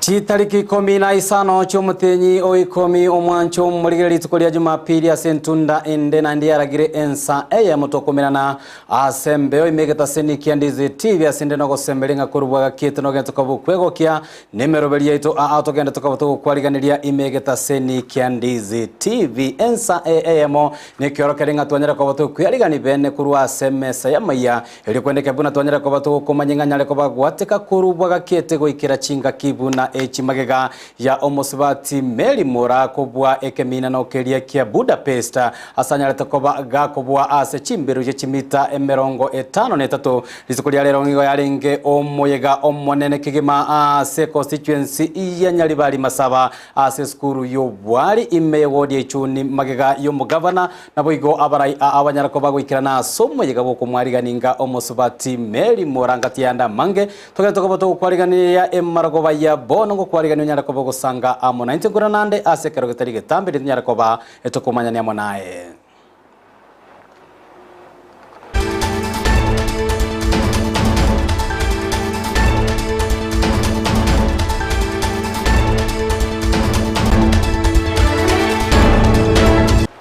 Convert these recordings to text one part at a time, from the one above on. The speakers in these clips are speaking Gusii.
Chitariki ikomi na isano chi'omotienyi o ikomi omwancho omorigere rituko ria Jumapili ase entunda ende naende yaragire ensa eyemo tokomerana ase embeo ime egetaseni kia Ndizi TV ase inde nogosemeria ng'a korwa bwagakiete nogento koba okwegokia Nemeroberi yaito aa togende tokaba togokwariganeria ime egetaseni kia Ndizi TV. Ensa eye eyemo nekiorokererio ng'a twanyare koba tokwiarigani bene korwa ase emesa y'amaiya, erio kwendeke buna twanyare koba togokomanya ng'a nyare koba gwateka korwa bwagakiete goikera chingaki buna echi magega ya omosubati Mary Moraa kobua ekeminano keria kia Budapest ase anyarete koba gakobua ase chimberu chie chimita 53 Rituko ria rero nigo yarenge omoyega omonene kegima ase constituency ya Nyaribari Masaba ase esukuru y'obwari ime y'ewodi ya Ichuni magega y'omogavana naboigo abarai aa banyara koba goikerana ase omoyega bw'okomwariganinga omosubati Mary Morangati yande amange togende tokoba togokwariganiria emarogoba ya bono ngokwarigania onyare koba ogosanga amo naintwe nkura nande ase ekero getari getambe rinde tonyare koba tokomanyania amo naye.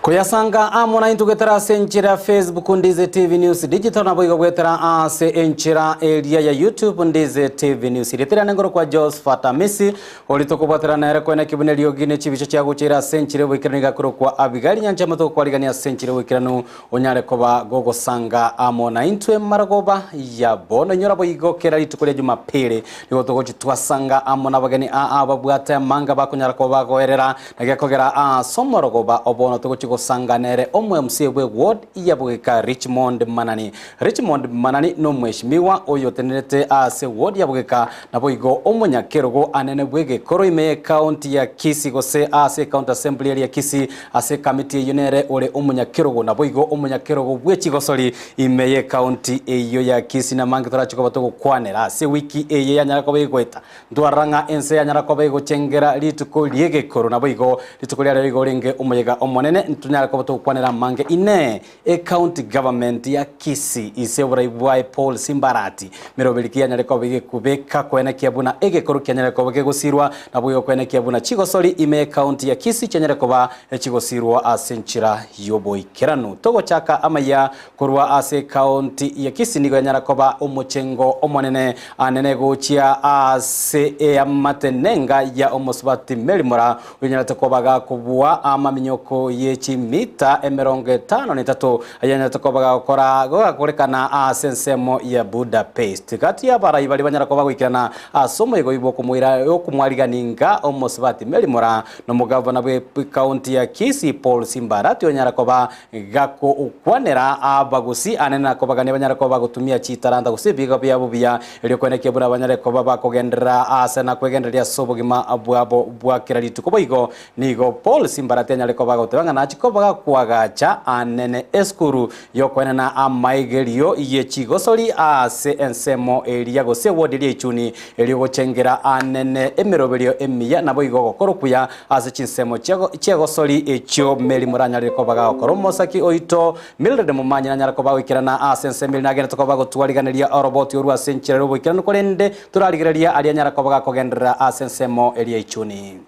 Koyasanga amo naintwe goetera ase enchera ya Facebook Ndize TV News Digital naboigo goetera ase enchera eria ya YouTube Ndize TV News. Rieta riane ngorokwa Josephat Amisi Oria tokobwaterana nere koena ekebuna eriogi ne chibicha chiagocha ase enchera y'oboikeranu iga akorokwa Abigaili nyancha y'amato gokwarigania ase enchera y'oboikeranu onyare koba gogosanga amo naintwe marogoba ya bono. Inyora boigo kera rituko ria Jumapili nigo togochi twasanga amo nabageni aa babwate amanga bakonyara koba bagoerera na gekogera ase omorogoba o bono togochi gosanga nere omo MC bwe ward ya Bogeka Richmond Manani. Richmond Manani nomweshimiwa oyotenerete ase ward ya Bogeka Naboigo omonyakerogo anene bw'egekoro ime y'ecounty ya Kisii gose ase ecounty assembly eria Kisii ase ekamiti eyio nere ore omonyakerogo naboigo omonyakerogo bw'echigosori ime y'ecounty eyio ya Kisii namange torache koba togokwanera ase ewiki eye yanyara koba egoeta ntwarora ng'a ense yanyara koba egochengera rituko ri'egekoro naboigo rituko riarero igo orenge omoyega omonene ntonyare koba togokwanera amange inee Ecounty government ya Kisii ise oborai bwaye Paul Simbarati meroberi ki yanyare koba egekubeka koenekia buna egekoro kianyare koba kegosirwa naboigo koenekia buna chigosori ime y'ecounty ya Kisii chianyare koba chigosirwa ase enchera y'oboikeranu. Togochaka amaiya korwa ase ecounty ya Kisii nigo yanyara koba omochengo omonene anene gochia ase eamate nenga ya omosubati Mary Moraa Onyarete koba gakobua amaminyoko ye chimita 53, ayanyarete koba gagokora gogakorekana ase ensemo ya Budapest. Gati y'abarai baria banyara koba goikerana ase omoyega oyio bw'okomoira okomwariganinga omosubati Mary Moraa na omogavana bwe county ya Kisii Paul Simbarati onyara koba gakokwanera abagusi anene na kobagania banyare koba bagotumia chitalanta gose ebiegwa biabo buya, erio koenekia buna banyare koba bakogenderera aase na kwegendereria ase obogima bwabo bwa kera rituko. Boigo nigo Paul Simbarati anyare koba agoteba ng'a nachie koba gakoagacha anene esukuru y'okoenena amaigerio ye chigosori aase ensemo eria gose ewodi eria Ichuni, erio gochengera anene emeroberio emiya naboigo ogokora okuya Ase chinsemo chi'egosori echio Meri moranyarire koba gagokora omosaki oito, Mildred momanyi nanyare koba goikerana ase ensemo eria nagenderete koba gotwariganeria oroboti orwo ase enchera y'oboikeranu korende torarigereria aria anyare koba gakogenderera ase ensemo eria ichuni.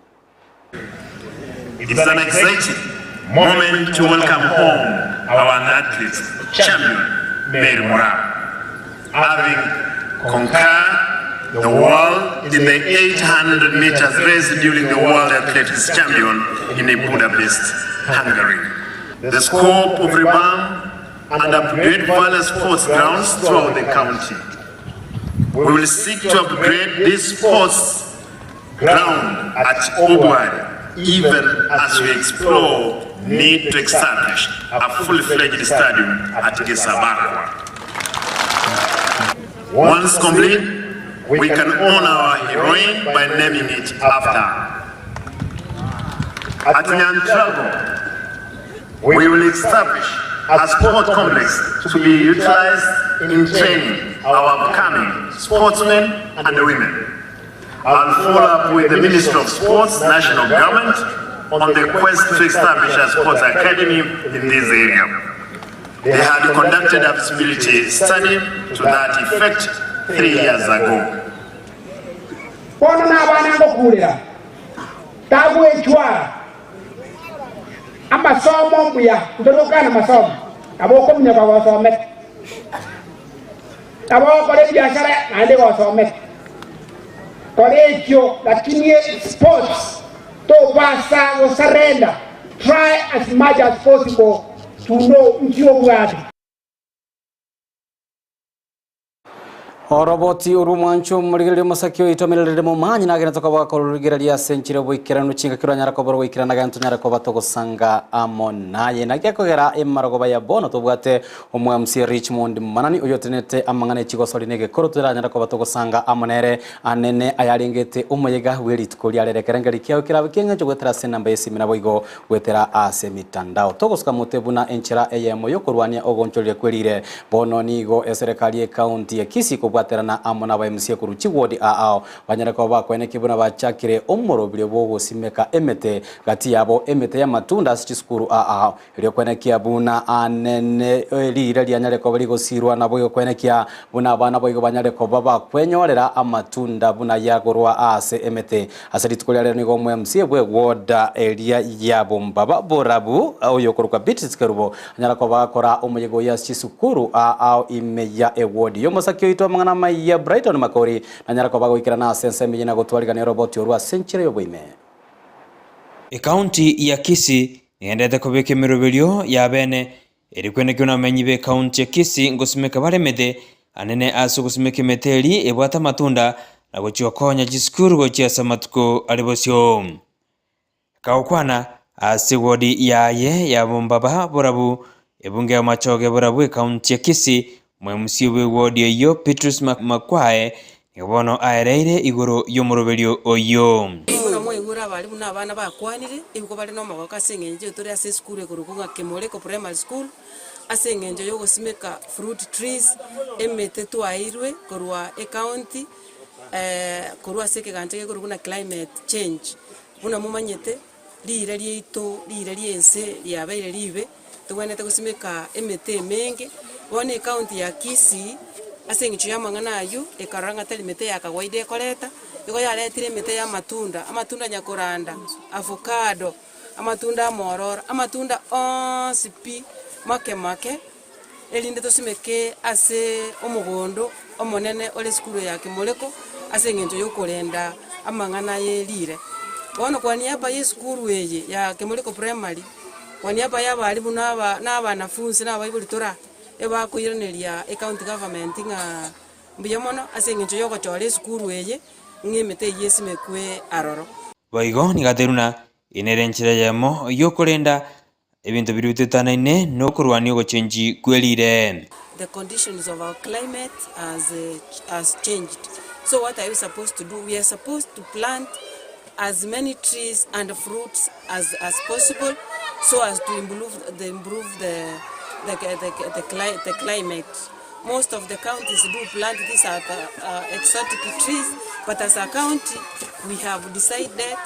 It's an exciting moment to welcome home our athletes champion Mary Moraa having conquered the world in the 800 meters race during the World Athletics Champion in Budapest, Hungary. The scope of revamp and upgrade various sports grounds throughout the county. We will seek to upgrade this sports ground at Obwari even as we explore need to establish a fully-fledged stadium at Gesabakwa. Once complete, we can honor our heroine by naming it after her. At Nyantrago, we will establish a sport complex to be utilized in training our upcoming sportsmen and women. I'll follow up with the Ministry of Sports, National Government, on the quest to establish a sports academy in this area. They had conducted a feasibility study to that effect 3 years ago. Bono nabana ngokurera, tagwechwara amasomo mbuya, ntori gokana amasomo, nabo okominyoka gosomete, nabo ogokora ebiashara naende gosomete, kora ekio lakini sports tobasa gosurrender, try as much as possible to know nki obwate. Oroboti orwo omwancho omorigereria omosake oito omererere momanyi nagenete koba akororigereria ase enchera y'oboikeranu chingaki oranyare koba orogoikerana gento onyare koba togosanga amo naye. Naki ekogera emarogoba ya bono tobwate omwamc Richmond Manani oyio otenenete amang'ana echigosori na egekoro toranyare koba togosanga amo nere anene ayarengete omoyega bwe rituko riarere ekerengerio kiao kerabe kieng'encho goetera ase enamba y'esimi naboigo Goetera ase emitandao togosuka mote buna enchera eyemo y'okorwania ogoonchoreria kwerire. Bono nigo eserekari y'ecounty ya Kisii kobwaterana amo na aba-MCA korwa chiward aao banyare koba bakoenekia buna bachakire omoroberio bw'ogosimeka emete gati yabo emete y'amatunda ase chisukuru aao erio koenekia buna anene riire rianyare koba rigosirwa naboigo koenekia buna abana boigo banyare koba bakwenyorera amatunda buna yagorwa ase emete. Ase rituko ria rero nigo omo-MC bw'ewoda eria ya Bombaba Borabu oyokorokwa Beatrice Kerubo anyara koba agakora omoyega oyio ase chisukuru ao ime ya ewodi y'omosaki oito amang'ana amaiya Brighton Makori nanyara koba agoikerana ase ensemo eyio na gotwarigania oroboti orwo ase enchera y'oboime. Ekaunti ya Kisii negendererete kobeka emeroberio y'abene Eri kwenekio nabamenyi b'ekaunti ya Kisii ngosimeka bare emete anene ase ogosimeka emete eri ebwate amatunda na gochia gokonya chisukuru gochia ase amatuko are bosio. Kagokwana ase wodi yaye ya Bombaba Borabu, ebunge ya Machoge Borabu ekaunti ya Kisii, Omwemc bw'ewodi eyio Petrus Makwae nigo bono aereire igoro y'omoroberio oyio. Buna mwaigure abare buna abana bakwanire, nigo bare nomogoko ase eng'encho tore ase esukuru ekorokwa ng'a Kemoreko Primary School, ase eng'encho yogosimeka fruit trees, emete twaeirwe korwa ecounty korwa ase ekegancha gekorokwa buna climate change. Buna momanyete, riire riaito, riire ri'ense riabeire ribe, tobwenerete gosimeka emete emenge. Bono ecounty ya Kisii, ase eng'encho y'amang'ana aywo, ekarora ng'a tari mete ya kawaida ekoreta, igo yaretire emete y'amatunda, amatunda nyakoranda, avocado, amatunda amororo, amatunda oonsi pi, make make, erinde tosimeke ase omogondo omonene ore esukuru ya Kimureko, ase eng'encho y'okorenda amang'ana ye riire. Bono kwa niaba y'esukuru eye ya Kimureko Primary, kwa niaba y'abalimu na aba na abanafunsi na abaibori tora, ebakoiraneria ecounty government ng'a mbuya mono ase eng'encho y'ogochora esukuru eye, ng'a emete eyio esimekwe aroro. Boigo nigo aterwe na inere enchera eyemo y'okorenda Ebinto biria bitoetanaine nokorwania ogochenchi kwe riire. The conditions of our climate has has changed so what are we supposed to do we are supposed to plant as many trees and fruits as as possible so as to improve the improve the the the the cli the climate most of the counties do plant these other exotic trees but as a county we have decided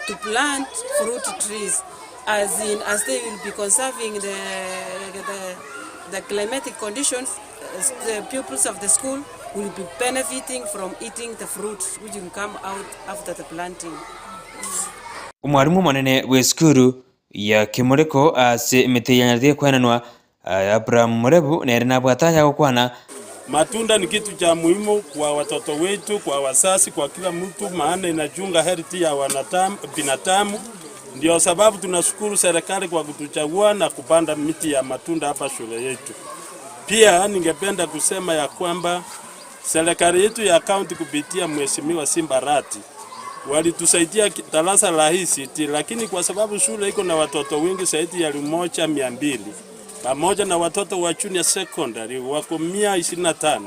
to plant fruit trees As in as they will be conserving the, the, the climatic conditions, the pupils of the school will be benefiting from eating the fruits which will come out after the planting. Omwarimu omonene bw'esukuru ya Kimureko ase emete yanyarete kwenanwa, Abraham Murebu nere nabwate aya gokwana. Matunda ni kitu cha muhimu kwa watoto wetu, kwa wazazi, kwa kila mtu, maana inachunga health ya wanadamu, binadamu. Ndio sababu tunashukuru serikali kwa kutuchagua na kupanda miti ya matunda hapa shule yetu. Pia ningependa kusema ya kwamba serikali yetu ya kaunti kupitia Mheshimiwa Simba Rati walitusaidia darasa la ICT, lakini kwa sababu shule iko na watoto wengi zaidi ya 1200 pamoja na watoto wa junior secondary wako 125,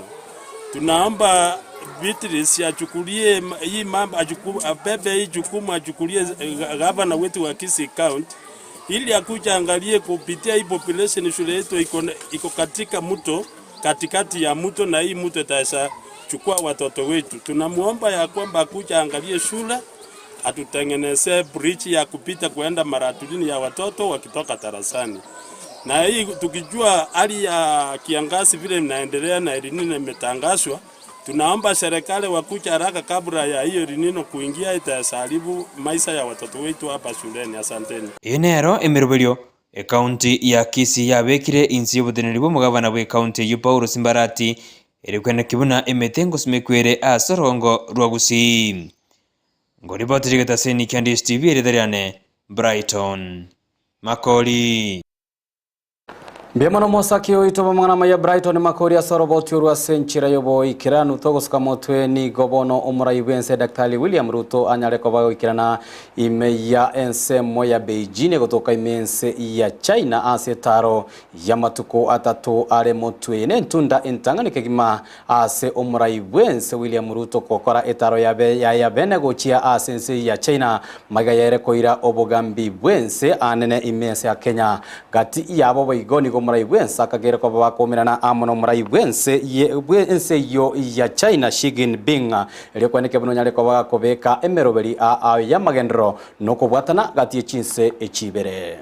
tunaomba Beatrice achukulie hii mambo, abebe hii jukumu, achukulie gavana wetu wa Kisii County ili akuja angalie kupitia hii population shule yetu iko katika mto, katikati ya mto, na hii mto itaweza chukua watoto wetu. Tunamuomba ya kwamba akuja angalie shule atutengenezee bridge ya kupita kuenda Maratulini ya watoto wakitoka darasani. Na hii tukijua hali ya kiangazi vile inaendelea na El Nino imetangazwa, Tunaomba serikali wakuja haraka kabla ya hiyo El Nino kuingia itaharibu maisha ya watoto wetu hapa shuleni. Asanteni. Eye nero emeroberio Ekaunti ya Kisii yabekire inse y'oboteneneri bw'omogabana bw'ekaunti eyio Paulo Simbarati ere kweneki buna emete ngosimekwa ere ase orogongo rwa Gusii. Ngoripotire egetaseni kia Ndish TV erieta riane Brighton Makori. Mbuya mono omosaki oito bw'amang'ana amaya Brighton Makori ase oroboti orwo ase enchera y'oboikeranu togosuka motwe nigo bono omorai bw'ense Daktari William Ruto anyare koba goikerana Ime ya ensemo ya Beijing egotoka ime ense ya China ase etaro y'amatuko atato are motwe nentunda entang'ani kegima ase omorai bw'ense William Ruto gokora etaro yabe ya bene gochia ase ense ya China magega yaere koira obogambi bw'ense anene ime ense ya Kenya gati yabo boigo nigo omorai bw'ense akagere koba bakoumerana amo nomorai bw'ense bw'ense eyio ya China Xi Jinping Erio kweneke buna onyare koba gakobeka emeroberi aa y'amagenderero na okobwatana gati ye chinse echi ibere.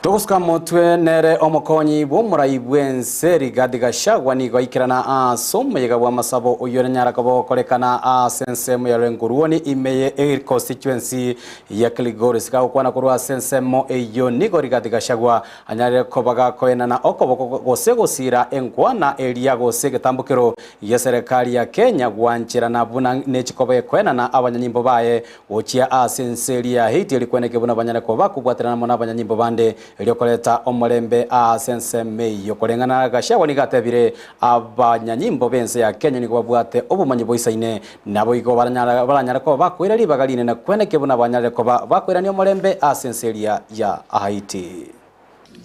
Togosuka motwe nere omokonyi bw'omorai bw'ense Rigathi Gachagua nigo aikerana ase omoyega bw'amasabo oyio oranyare koba ogokorekana ase ensemo ya Lenkuruoni ime ye constituency ya Kilgoris. Gagokwana korwa ase ensemo eyio nigo Rigathi Gachagua Anyare koba gakoenana okoboko gose gosiira enkwana eria gose egetambokero gi'eserekari ya Kenya gwancherana buna nechikoba ekoenana abanyanyimbo baye gochia ase ense eria ya Haiti erio kweneke buna banyare koba bakobwaterana amo nabanyanyimbo bande erio koreta omorembe ase ensemo eyio. Koreng'ana na Gachagua nigo atebire abanyanyimbo b'ense ya Kenya nigo babwate obomanyi boisaine naboigo baranyare koba bakoira ribaga rinene kweneke buna banyarire koba bakoirania omorembe ase ense eria ya Haiti.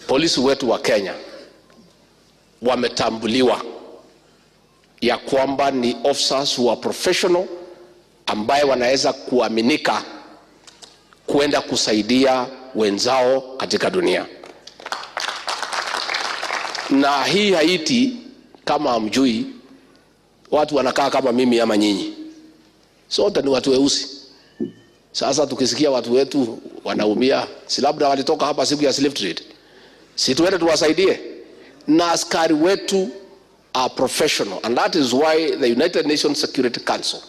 Polisi wetu wa Kenya wametambuliwa ya kwamba ni officers who are professional ambaye wanaweza kuaminika kwenda kusaidia wenzao katika dunia. Na hii Haiti, kama hamjui, watu wanakaa kama mimi ama nyinyi, sote ni watu weusi. Sasa tukisikia watu wetu wanaumia, si labda walitoka hapa siku ya slave trade, si tuende tuwasaidie? Na askari wetu are professional and that is why the United Nations Security Council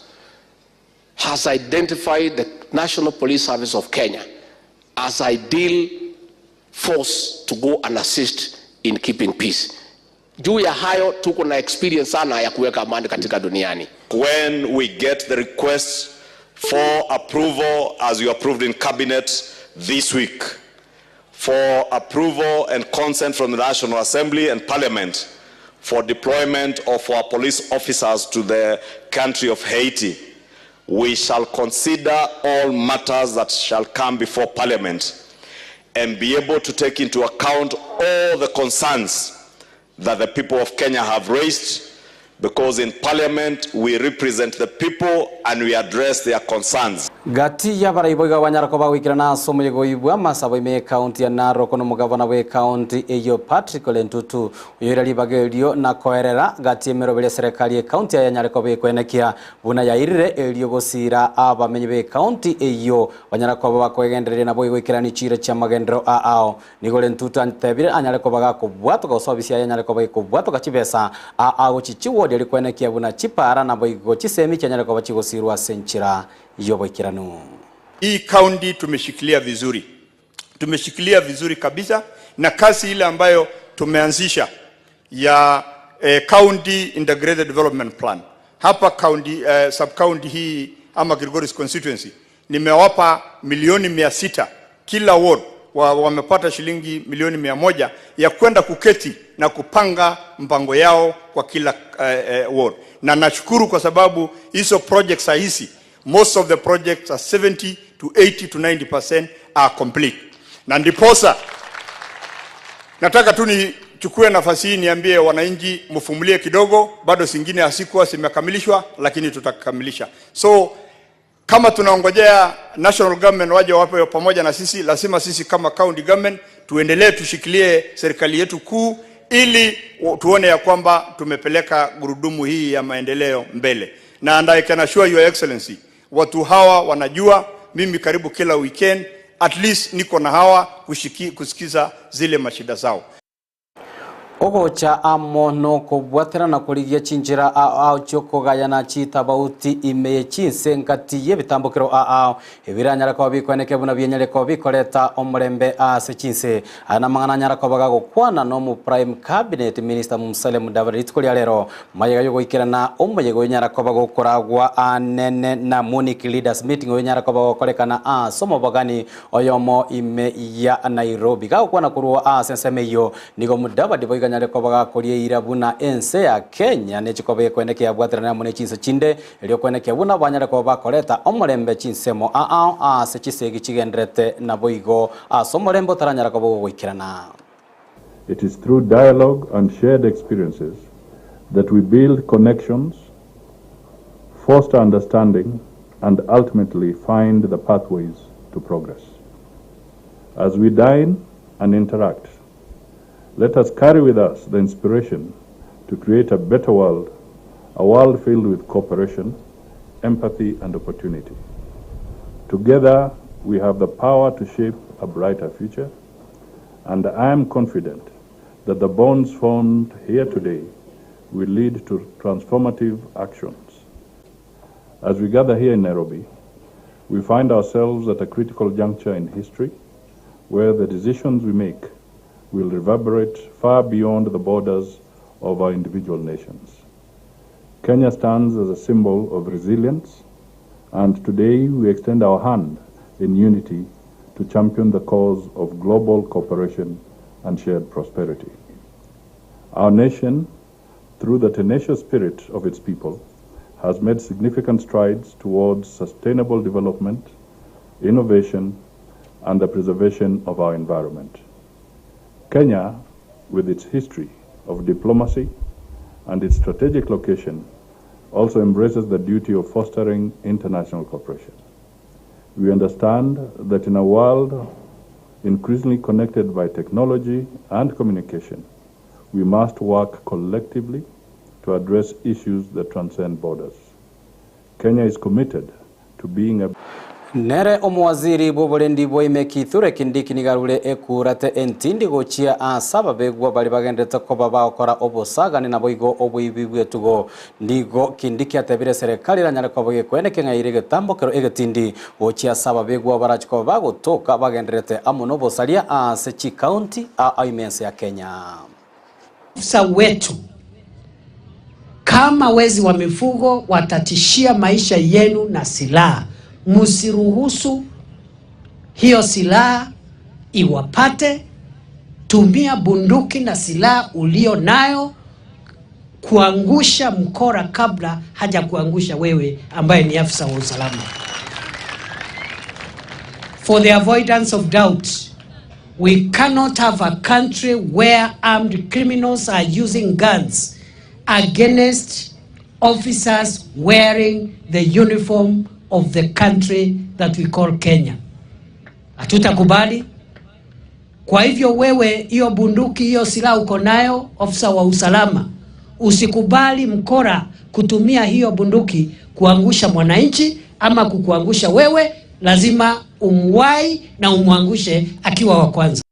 has identified the National Police Service of Kenya as ideal force to go and assist in keeping peace. Juu ya hayo tuko na experience sana ya kuweka amani katika duniani. When we get the request for approval as you approved in cabinet this week for approval and consent from the National Assembly and Parliament for deployment of our police officers to the country of Haiti, we shall consider all matters that shall come before Parliament and be able to take into account all the concerns that the people of Kenya have raised because in parliament we represent the people and we address their concerns. Gati y'abarai boigo banyara koba goikerana ase omoyega oyio bw'amasabo ime y'ekaunti ya Narok na omogabana bw'ekaunti eyio Patrick Ole Ntutu oyoira ribaga erio na koerera gati y'emeroberi y'eserekari y'ekaunti aye anyare koba ekoenekia buna yairire erio gosiira abamenyi b'ekaunti eyio banyara koba bakoegendereria naboigo goikerania chiira chi'amagenderero ao. Nigo Ole Ntutu antebire anyare koba gakobwatoka gose obisi yaye enyare koba gekobwatoka chibesa aa gochia chiwodi aria kwenekia buna chipaara naboigo chisemi chianyare koba chigosirwa ase enchera y'oboikeranu. Hii county tumeshikilia vizuri, tumeshikilia vizuri kabisa, na kazi ile ambayo tumeanzisha ya eh, county integrated development plan hapa county, eh, sub county hii ama Kilgoris constituency nimewapa milioni 600 kila ward wa, wamepata shilingi milioni 100 ya kwenda kuketi na kupanga mpango yao kwa kila eh, eh, ward, na nashukuru kwa sababu hizo projects hizi most of the projects are 70 to 80 to 90% are complete, na ndiposa nataka tu nichukue nafasi hii niambie wananchi mfumulie kidogo, bado zingine hazikuwa zimekamilishwa, lakini tutakamilisha. So kama tunaongojea national government waje wape pamoja na sisi, lazima sisi kama county government tuendelee tushikilie serikali yetu kuu ili tuone ya kwamba tumepeleka gurudumu hii ya maendeleo mbele. Na and I can assure your excellency, watu hawa wanajua mimi karibu kila weekend At least niko na hawa kushiki, kusikiza zile mashida zao. Ogocha amo nokobwaterana korigia chinchera ao ao chi'okogayana chitabauti ime ye chinse ngati y'ebitambokero ao ao, ebiranyare koba bikoeneke buna bianyare koba bikoreta omorembe ase chinse. Aya namang'ana anyara koba gagokwana nomo Prime Cabinet Minister Musalia Mudavadi rituko ria rero mayega yogoikerana omoyega oyonyara koba gokoragwa anene na Munich Leaders Meeting oyonyara koba gokorekana ase omobogani oyomo ime ya Nairobi. Gagokwana korwa ase ensemo eyio, nigo Mudavadi boigo anyare koba gakoria eira buna ense ya Kenya nechikoba ekoeneke yabwaterane amo ne chinse chinde erio koenekia buna banyare koba bakoreta omorembe chinsemo aao ase chisegi chigenderete naboigo ase omorembe otaranyara koba ogoikerana. It is through dialogue and shared experiences that we build connections, foster understanding, and ultimately find the pathways to progress. As we dine and interact, let us carry with us the inspiration to create a better world, a world filled with cooperation, empathy, and opportunity. Together, we have the power to shape a brighter future, and I am confident that the bonds formed here today will lead to transformative actions. As we gather here in Nairobi, we find ourselves at a critical juncture in history where the decisions we make will reverberate far beyond the borders of our individual nations. Kenya stands as a symbol of resilience, and today we extend our hand in unity to champion the cause of global cooperation and shared prosperity. Our nation, through the tenacious spirit of its people, has made significant strides towards sustainable development, innovation, and the preservation of our environment. Kenya, with its history of diplomacy and its strategic location, also embraces the duty of fostering international cooperation. We understand that in a world increasingly connected by technology and communication, we must work collectively to address issues that transcend borders. Kenya is committed to being a Nere omowaziri bw'oborendi bwa ime Kithure Kindiki nigo arure ekurate entindi gochia ase ababegwa baria bagenderete koba bagokora obosagani naboigo oboibi bw'etugo. Nigo Kindiki atebire eserekari eranyare koba gekoeneke ng'a eire egetambokero egetindi gochia ase ababegwa barache koba bagotoka bagendererete amo nobosaria ase chikaunti aa ime ense ya Kenya. Afisa wetu kama wezi wa mifugo watatishia maisha yenu na silaha, msiruhusu hiyo silaha iwapate. Tumia bunduki na silaha ulio nayo kuangusha mkora kabla haja kuangusha wewe ambaye ni afisa wa usalama. For the avoidance of doubt, we cannot have a country where armed criminals are using guns against officers wearing the uniform of the country that we call Kenya. Hatutakubali. Kwa hivyo wewe, hiyo bunduki, hiyo silaha uko nayo, ofisa wa usalama, usikubali mkora kutumia hiyo bunduki kuangusha mwananchi ama kukuangusha wewe. Lazima umwai na umwangushe akiwa wa kwanza.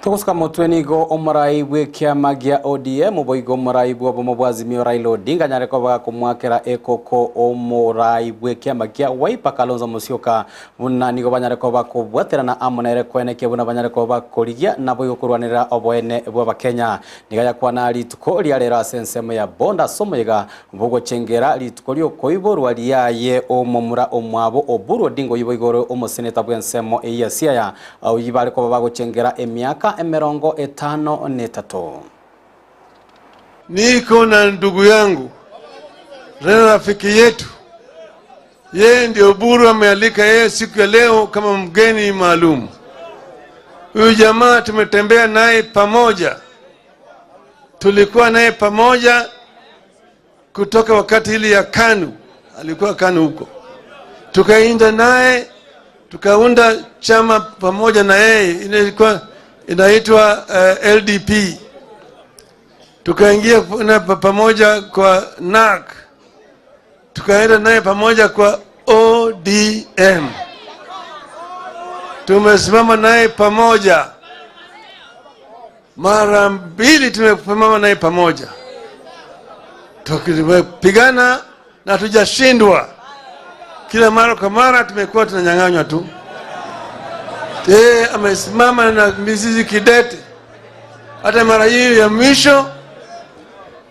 Togosuka motwe nigo omorai bw'ekiama gia ODM boigo omorai bw'obomo bwa Azimio Raila Odinga anyare koba gakomwakera ekoko omorai bw'ekiama kia Wiper Kalonzo Musyoka buna nigo banyare koba bakobwaterana amo nere koenekia buna banyare koba bakorigia naboigo korwanerera oboene bw'abakenya. Nigo ayakwana rituko ria rero ase ensemo ya Bondo ase omoyega Bogochengera rituko ri'okoiborwa riaye omomura omwabo Oburu Odinga oyio boigo ore omoseneta bw'ensemo eyio ya Siaya, oyio bare koba bagochengera emiaka emerongo etano netato. Niko na ndugu yangu tena rafiki yetu, yeye ndio Oburu amealika yeye siku ya leo kama mgeni maalum. Huyu jamaa tumetembea naye pamoja, tulikuwa naye pamoja kutoka wakati ile ya KANU, alikuwa KANU huko, tukainda naye tukaunda chama pamoja na yeye, ilikuwa inaitwa LDP. Tukaingia na pamoja kwa NAK, tukaenda naye pamoja kwa ODM. Tumesimama naye pamoja mara mbili, tumesimama naye pamoja tukipigana na tujashindwa. Kila mara kwa mara tumekuwa tunanyang'anywa tu. Yeye amesimama na mizizi kidete. Hata mara hii ya mwisho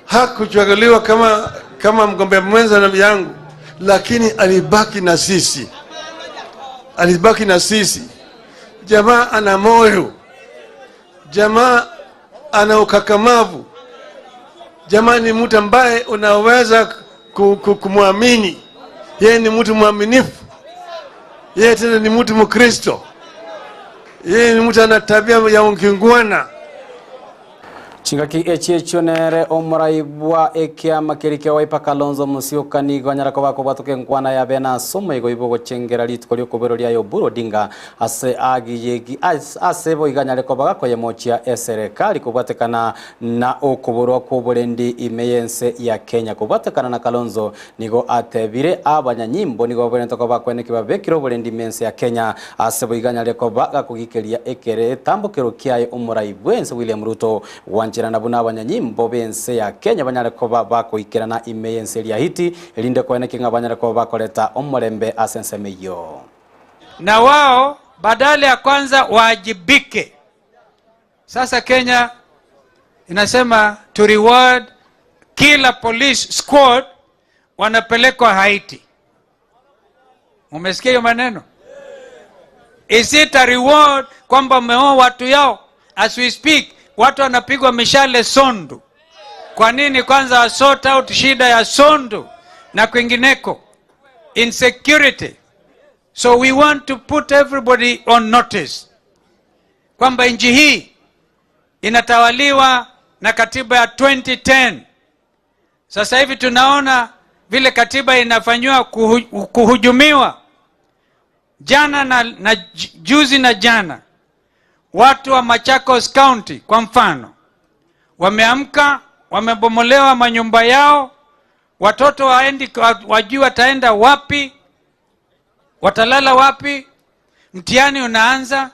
hakuchaguliwa kama, kama mgombea mwenza na yangu, lakini alibaki na sisi, alibaki na sisi. Jamaa ana moyo, jamaa ana ukakamavu, jamaa ni mtu ambaye unaweza kumwamini. Yeye ni mtu mwaminifu, yeye tena ni mtu Mkristo, yeye ni mtu ana tabia ya ungingwana. Chingaki echi echio nere omorai bwa ekiama keri kia Wiper Kalonzo Musyoka nigo anyara koba kobwatoka enkwana yabe ase omoigo ibo gochengera rituko ria okobero riaye Oburu Odinga ase agiyegi ase boigo anyare koba gakoyemochia eserekari kobwatekana na okoborwa kwa oborendi ime y'ense ya Kenya. Kobwatekana na Kalonzo nigo atebire abanyanyimbo nigo babonerete koba bakweneki babekire oborendi ime y'ense ya Kenya ase boigo anyare koba gakogikeria ekere etambokero kiaye omorai bw'ense William Ruto Gwancherana buna abanyanyimbo b'ense ya Kenya banyare koba bakoikerana ime y'ense eria Hiti, erinde koeneki ng'a banyare koba bakoreta omorembe ase ensemo eyio. Na wao badala ya kwanza waajibike. Sasa Kenya inasema to reward kila police squad wanapelekwa Haiti. Umesikia hiyo maneno? Is it a reward kwamba umeoa watu yao? As we speak, watu wanapigwa mishale Sondu. Kwa nini kwanza wa sort out shida ya Sondu na kwingineko? Insecurity. So we want to put everybody on notice kwamba nchi hii inatawaliwa na katiba ya 2010. Sasa hivi tunaona vile katiba inafanyiwa kuhujumiwa. Jana na, na juzi na jana watu wa Machakos County kwa mfano wameamka, wamebomolewa manyumba yao, watoto waendi, wajui wataenda wapi, watalala wapi, mtihani unaanza,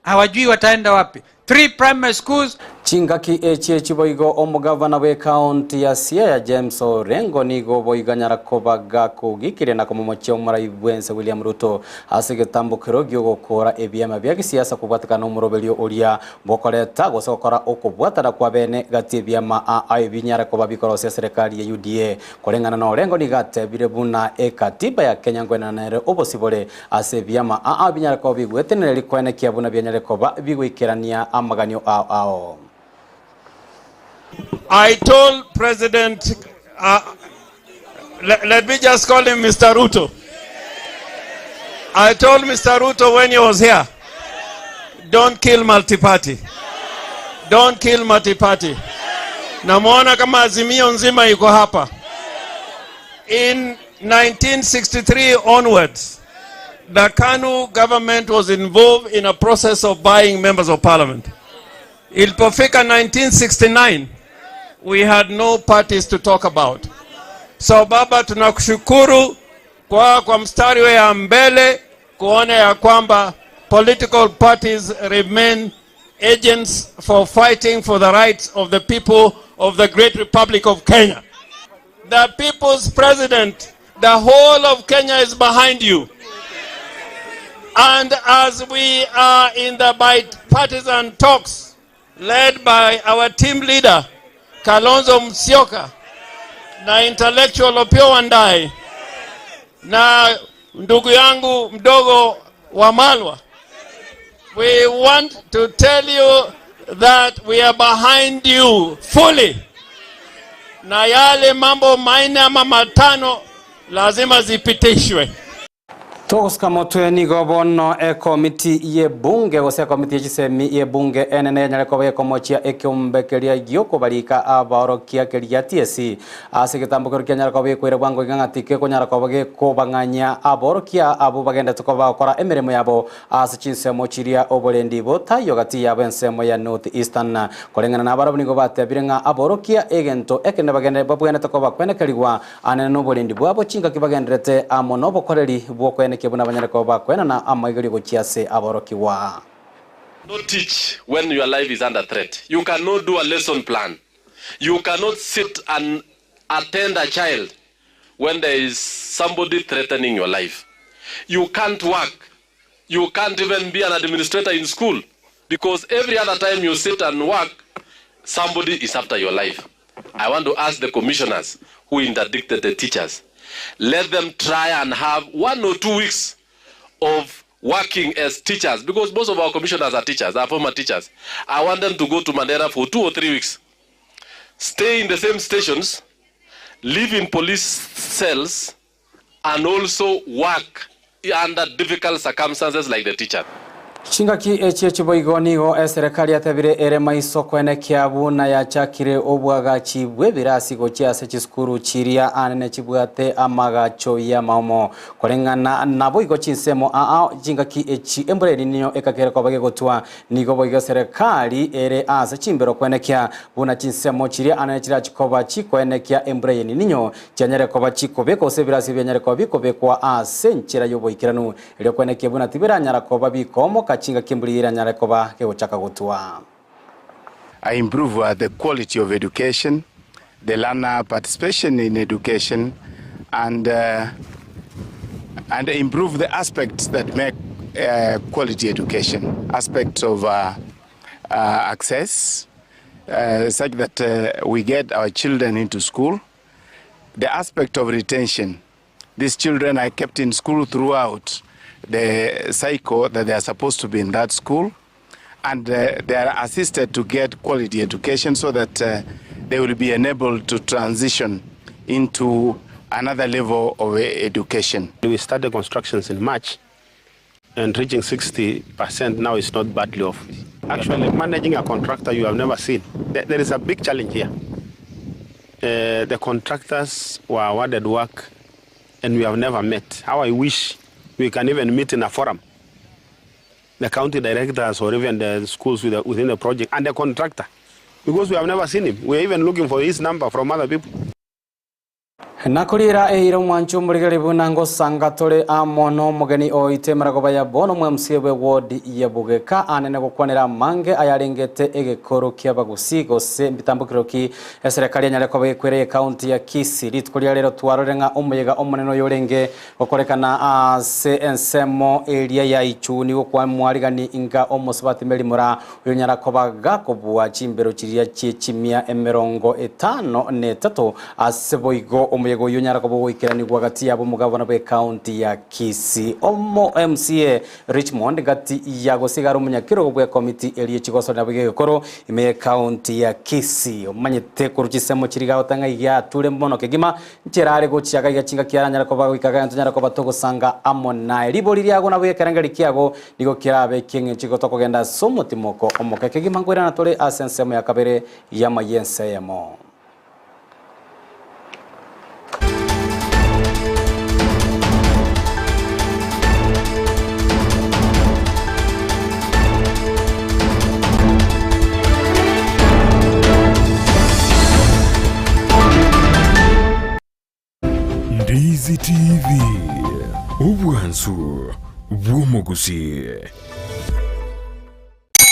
hawajui wataenda wapi. 3 primary schools. Chingaki echi echi boigo omogavana bw'ekaunti ya Siaya James Orengo nigo boigo anyara koba gakogikiria na komomochia omorai bwense William Ruto ase egetambokero gi'ogokora ebiama bia gisiasa kobwatekana nomoroberio oria bokoreta gose gokora okobwatana kwa bene gati ebiama aa ebinyare koba bikorosia serikali ya UDA. Koreng'ana na Orengo nigo atebire buna ekatiba ya Kenya nkoenana nere obosibore ase ebiama aa binyare koba bigwetenereria koenekia buna bianyare koba bigoikerania amaganio ao ao. I told President, uh, let, let me just call him Mr. Ruto. I told Mr. Ruto when he was here, don't kill multi-party. Don't kill multi-party. Namwona kama Azimio nzima yuko hapa. In 1963 onwards, the KANU government was involved in a process of buying members of parliament. Ilipofika 1969, we had no parties to talk about. So baba, tunakushukuru kwa, kwa mstari wa mbele kuona ya kwamba political parties remain agents for fighting for the rights of the people of the great Republic of Kenya. The people's president, the whole of Kenya is behind you. And as we are in the bipartisan talks led by our team leader, Kalonzo Musyoka, na intellectual Opiyo Wandayi, na ndugu yangu mdogo Wamalwa, we want to tell you that we are behind you fully, na yale mambo manne ama matano lazima zipitishwe. Togosuka motwe nigo bono ekomiti y'ebunge gose ekomiti ye chisemi y'ebunge enene yanyare koba gekomochia ekeombe keria gi'okobarika abaorokia keria TSC ase egetambo keria kianyare koba gekoira bwango iga ng'a tikekonyara koba gekobang'anyia aborokia abwo bagendete koba bagokora emeremo yabo ase chinsemo chiria oborendi botaiyo gati yabo ensemo ya North Eastern. Koreng'ana nabarabwo nigo batebire ng'a aborokia egento ekenene bagende babwenerete koba kwenekerigwa Anene noborendi bwabo chingaki bagendererete amo nobokoreri bw'okoenekia buna banyare koba bakoenana amaigerio gochia ase aborokigwa. Not teach when your life is under threat. You cannot do a lesson plan. You cannot sit and attend a child when there is somebody threatening your life. You can't work. You can't even be an administrator in school because every other time you sit and work, somebody is after your life. I want to ask the commissioners who interdicted the teachers, let them try and have 1 or 2 weeks of working as teachers because most of our commissioners are teachers, are former teachers. I want them to go to Mandera for 2 or 3 weeks, stay in the same stations, live in police cells, and also work under difficult circumstances like the teacher. Chingaki echi echiboigo nigo eserekari yatebire ere maiso koenekia buna yachakire obwagachi bw'ebirasi gochia ase chisukuru chiria anene chibwate amagacho y'amaomo. Koreng'ana naboigo chinsemo aa chingaki echi embura eri niyo ekakere koba gegotwa nigo boigo eserekari ere ase chimbero koenekia buna chinsemo chiria anene chirachikoba chikoenekia embura eye ninyo chianyare koba chikobekwa gose ebirasi bianyare koba bikobekwa ase enchera y'oboikeranu erio koenekia buna tibiranyara koba bikomoka chingaki embura iranyare koba gegochaka gotwa. I improve the quality of education, the learner participation in education, and improve the aspects that make quality education, aspects of access, such that we get our children into school, the aspect of retention. These children are kept in school throughout the cycle that they are supposed to be in that school, and they are assisted to get quality education so that they will be enabled to transition into another level of education. We started constructions in March and reaching 60% now is not badly off. Actually, managing a contractor you have never seen. There is a big challenge here. The contractors were awarded work and we have never met. How I wish we can even meet in a forum. The county directors or even the schools within the project and the contractor, because we have never seen him. We are even looking for his number from other people. Nakurira eira omwancho omorigeri buna ngosanga tore amo nomogeni oite maragoba ya bono mwe MCA bwe ward ya Bugeka anene gokwanera mange ayarengete egekoro kia bagusi gose mbitambukiro ki eserikali yanyare koba gekwere county ya Kisii rituko ria rero twarore ng'a omoyega omonene oyo orenge gokorekana ase ensemo eria ya Ichuni gokwa mwarigani inga omosubati Mary Moraa oyo nyara koba gakobua chimbero chiria chie chimia 53 ase boigo omoyega oyo nyara koba goikeranigwa gati yabo omogabana bwe county ya Kisii omo MCA Richmond gati ya gosigara omonyakerogo bwe committee eria chigosonera bwe gegekoro ime county ya Kisii omanyete korwa chisemo chiri gagotanga iga ature mono kegima ncherare gochiaga iga chingaki aranyara koba goika gento nyara koba togosanga amo naye ribori riago nabo ekerengeri kiago nigo kirabe kieng'encho igo tokogenda ase omotimoko omoke kegima nkoirana tore ase ensemo ya kabere y'amayense eyemo. Ndizi TV, obwansu bw'omogusi.